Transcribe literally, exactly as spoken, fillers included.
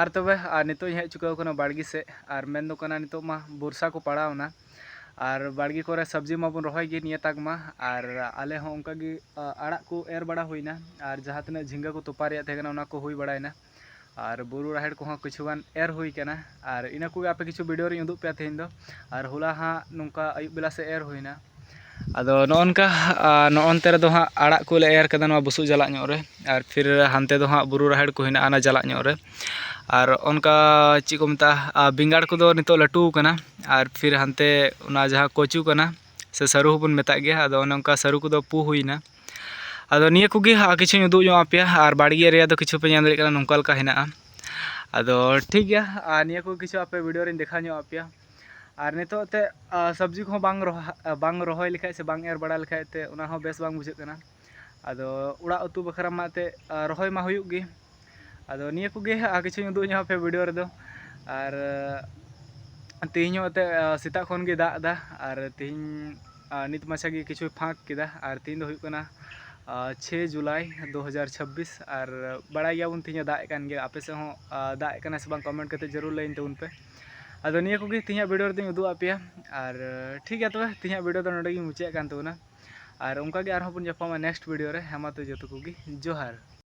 ᱟᱨ ᱛᱚᱵᱮ, ᱟᱨ ᱱᱤᱛᱚᱜ ᱤᱧ ᱦᱮᱡ ᱪᱩᱠᱟᱹᱣ ᱠᱟᱱᱟ ᱵᱟᱲᱜᱮ ᱥᱮᱫ᱾ ᱟᱨ ᱢᱮᱱ ᱫᱚ ᱠᱟᱱᱟ, ᱱᱤᱛᱚᱜ ᱢᱟ ᱵᱚᱨᱥᱟ ᱠᱚ ᱯᱟᱲᱟᱣ ᱮᱱᱟ, ᱟᱨ ᱵᱟᱲᱜᱮ ᱠᱚᱨᱮ ᱥᱚᱵᱽᱡᱤ ᱢᱟᱵᱚᱱ ᱨᱚᱦᱚᱭ ᱜᱮ ᱱᱤᱭᱟᱹ ᱛᱟᱠ ᱢᱟ᱾ ᱟᱨ ᱟᱞᱮ ᱦᱚᱸ ᱚᱱᱠᱟ ᱜᱮ, ᱟ, ᱟᱲᱟᱜ ᱠᱚ ᱮᱨ ᱵᱟᱲᱟ ᱦᱩᱭᱱᱟ, ᱟᱨ ᱡᱟᱦᱟᱸ ᱛᱤᱱᱟᱹᱜ ᱡᱷᱤᱸᱜᱟᱹ ᱠᱚ ᱛᱚᱯᱟ ᱨᱮᱭᱟᱜ ᱛᱟᱦᱮᱸ ᱠᱟᱱᱟ, ᱚᱱᱟ ᱠᱚ ᱦᱩᱭ ᱵᱟᱲᱟᱭᱮᱱᱟ᱾ ᱟᱨ ᱵᱩᱨᱩ ᱨᱟᱦᱮᱲ ᱠᱚᱦᱚᱸ ᱠᱤᱪᱷᱩ ᱜᱟᱱ ᱮᱨ ᱦᱩᱭ ᱠᱟᱱᱟ᱾ ᱟᱨ ᱤᱱᱟᱹ ᱠᱚᱜᱮ ᱟᱯᱮ ᱠᱤᱪᱷᱩ ᱵᱷᱤᱰᱤᱭᱳ ᱨᱤᱧ ᱩᱫᱩᱜ ᱯᱮᱭᱟ ᱛᱮᱦᱮᱧ ᱫᱚ᱾ ᱟᱨ ᱦᱚᱞᱟ ᱦᱟᱸᱜ ᱱᱚᱝᱠᱟ ᱟᱹᱭᱩᱵ ᱵᱮᱞᱟ ᱥᱮᱫ ᱮᱨ ᱦᱩᱭᱱᱟ᱾ ᱟᱫᱚ ᱱᱚᱜᱼᱚ ᱱᱚᱝᱠᱟ, ᱟ, ᱱᱚᱜᱼᱚ ᱱᱚᱱᱛᱮ ᱨᱮᱫᱚ ᱦᱟᱸᱜ ᱟᱲᱟᱜ ᱠᱚᱞᱮ ᱮᱨ ᱠᱟᱫᱟ, ᱱᱚᱣᱟ ᱵᱩᱥᱩᱵ ᱡᱟᱞᱟᱜ ᱧᱚᱜ ᱨᱮ᱾ ᱟᱨ ᱯᱷᱤᱨ ᱦᱟᱱᱛᱮ ᱫᱚ ᱦᱟᱸᱜ ᱵᱩᱨᱩ ᱨᱟᱦᱮᱲ ᱠᱚ ᱦᱮᱱᱟᱜᱼᱟ, ᱚᱱᱟ ᱡᱟᱞᱟᱜ ᱧᱚᱜ ᱨᱮ᱾ ᱟᱨ ᱚᱱᱠᱟ, ᱪᱮᱫ ᱠᱚ ᱢᱮᱛᱟᱜᱼᱟ, ᱟ, ᱵᱮᱸᱜᱟᱲ ᱠᱚᱫᱚ ᱱᱤᱛᱚᱜ ᱞᱟᱹᱴᱩ ᱠᱟᱱᱟ᱾ ᱟᱨ ᱯᱷᱤᱨ ᱦᱟᱱᱛᱮ ᱚᱱᱟ ᱡᱟᱦᱟᱸ ᱠᱚᱪᱩ ᱠᱟᱱᱟ, ᱥᱮ ᱥᱟᱹᱨᱩ ᱦᱚᱸᱵᱚᱱ ᱢᱮᱛᱟᱜ ᱜᱮᱭᱟ, ᱟᱫᱚ ᱚᱱᱮ ᱚᱱᱠᱟ ᱥᱟᱹᱨᱩ ᱠᱚᱫᱚ ᱯᱩ ᱦᱩᱭᱱᱟ᱾ ᱟᱫᱚ ᱱᱤᱭᱟᱹ ᱠᱚᱜᱮ, ᱟ, ᱠᱤᱪᱷᱩᱧ ᱩᱫᱩᱜ ᱧᱚᱜ ᱟᱯᱮᱭᱟ᱾ ᱟᱨ ᱵᱟᱲᱜᱮ ᱮᱨᱤᱭᱟ ᱫᱚ ᱠᱤᱪᱷᱩ ᱯᱮ ᱧᱮᱞ ᱫᱟᱲᱮᱭᱟᱜ ᱠᱟᱱᱟ, ᱱᱚᱝᱠᱟ ᱞᱮᱠᱟ ᱦᱮᱱᱟᱜᱼᱟ᱾ ᱟᱫᱚ ᱴᱷᱤᱠ ᱜᱮᱭᱟ, ᱟᱨ ᱱᱤᱭᱟᱹ ᱠᱚ ᱠᱤᱪᱷᱩ ᱟᱯᱮ ᱵᱷᱤᱰᱤᱭᱳ ᱨᱤᱧ ᱫᱮᱠᱷᱟᱣ ᱧᱚᱜ ᱟᱯᱮᱭᱟ᱾ ᱟᱨ ᱱᱤᱛᱚᱜ ᱛᱮ, ᱟ, ᱥᱚᱵᱽᱡᱤ ᱠᱚᱦᱚᱸ ᱵᱟᱝ ᱨᱚᱦ-, ᱟ, ᱵᱟᱝ ᱨᱚᱦᱚᱭ ᱞᱮᱠᱷᱟᱡ ᱥᱮ ᱵᱟᱝ ᱮᱨ ᱵᱟᱲᱟ ᱞᱮᱠᱷᱟᱡ ᱛᱮ, ᱚᱱᱟ ᱦᱚᱸ ᱵᱮᱥ ᱵᱟᱝ ᱵᱩᱡᱷᱟᱹᱜ ᱠᱟᱱᱟ᱾ ᱟᱫᱚ ᱚᱲᱟᱜ ᱩᱛᱩ ᱵᱟᱠᱷᱨᱟ ᱢᱟ ᱛᱮ, ᱟ, ᱨᱚᱦᱚᱭ ᱢᱟ ᱦᱩᱭᱩᱜ ᱜᱮ᱾ ᱟᱫᱚ ᱱᱤᱭᱟᱹ ᱠᱚᱜᱮ, ᱟ, ᱠᱤᱪᱷᱩᱧ ᱩᱫᱩᱜ ᱧᱚᱜ ᱟᱯᱮ ᱵᱷᱤᱰᱤᱭᱳ ᱨᱮᱫᱚ᱾ ᱟᱨ, ᱟ, ᱛᱮᱦᱮᱧ ᱦᱚᱸ ᱮᱱᱛᱮᱫ, ᱟ, ᱥᱮᱛᱟᱜ ᱠᱷᱚᱱ ᱜᱮ ᱫᱟᱜ ᱮᱫᱟ᱾ ᱟᱨ ᱛᱮᱦᱮᱧ, ᱟ, ᱱᱤᱛ ᱢᱟᱪᱷᱟ ᱜᱮ ᱠᱤᱪᱷᱩᱭ ᱯᱷᱟᱸᱠ ᱠᱮᱫᱟ᱾ ᱟᱨ ᱛᱮᱦᱮᱧ ᱫᱚ ᱦᱩᱭᱩᱜ ᱠᱟᱱᱟ, ᱟ, ᱪᱷᱮᱭ ᱡᱩᱞᱟᱭ ᱫᱩ ᱦᱟᱡᱟᱨ ᱪᱷᱟᱵᱵᱤᱥ᱾ ᱟᱨ ᱵᱟᱲᱟᱭ ᱜᱮᱭᱟᱵᱚᱱ, ᱛᱮᱦᱮᱧ ᱫᱟᱜ ᱮᱫ ᱠᱟᱱ ᱜᱮᱭᱟ᱾ ᱟᱯᱮ ᱥᱮᱫ ᱦᱚᱸ, ᱟ, ᱫᱟᱜ ᱮᱫ ᱠᱟᱱᱟ ᱥᱮ ᱵᱟᱝ, ᱠᱚᱢᱮᱱᱴ ᱠᱟᱛᱮ ᱡᱟᱹᱨᱩᱲ ᱞᱟᱹᱭᱟᱹᱧ ᱛᱟᱵᱚᱱ ᱯᱮ᱾ ᱟᱫᱚ ᱱᱤᱭᱟᱹ ᱠᱚᱜᱮ ᱛᱮᱦᱮᱧᱟᱜ ᱵᱷᱤᱰᱤᱭᱳ ᱨᱮᱫᱚᱧ ᱩᱫᱩᱜ ᱟᱯᱮᱭᱟ᱾ ᱟᱨ ᱴᱷᱤᱠ ᱜᱮᱭᱟ, ᱛᱚᱵᱮ ᱛᱮᱦᱮᱧᱟᱜ ᱵᱷᱤᱰᱤᱭᱳ ᱫᱚ ᱱᱚᱰᱮ ᱜᱮᱧ ᱢᱩᱪᱟᱹᱫ ᱠᱟᱱ ᱛᱟᱵᱚᱱᱟ᱾ ᱟᱨ ᱚᱱᱠᱟ ᱜᱮ ᱟᱨᱦᱚᱸ ᱵᱚᱱ ᱧᱟᱯᱟᱢᱟ ᱱᱮᱠᱥᱴ ᱵᱷᱤᱰᱤᱭᱳ ᱨᱮ᱾ ᱦᱮᱸ ᱢᱟ, ᱛᱚ ᱡᱚᱛᱚ ᱠᱚᱜᱮ ᱡᱚᱦᱟᱨ᱾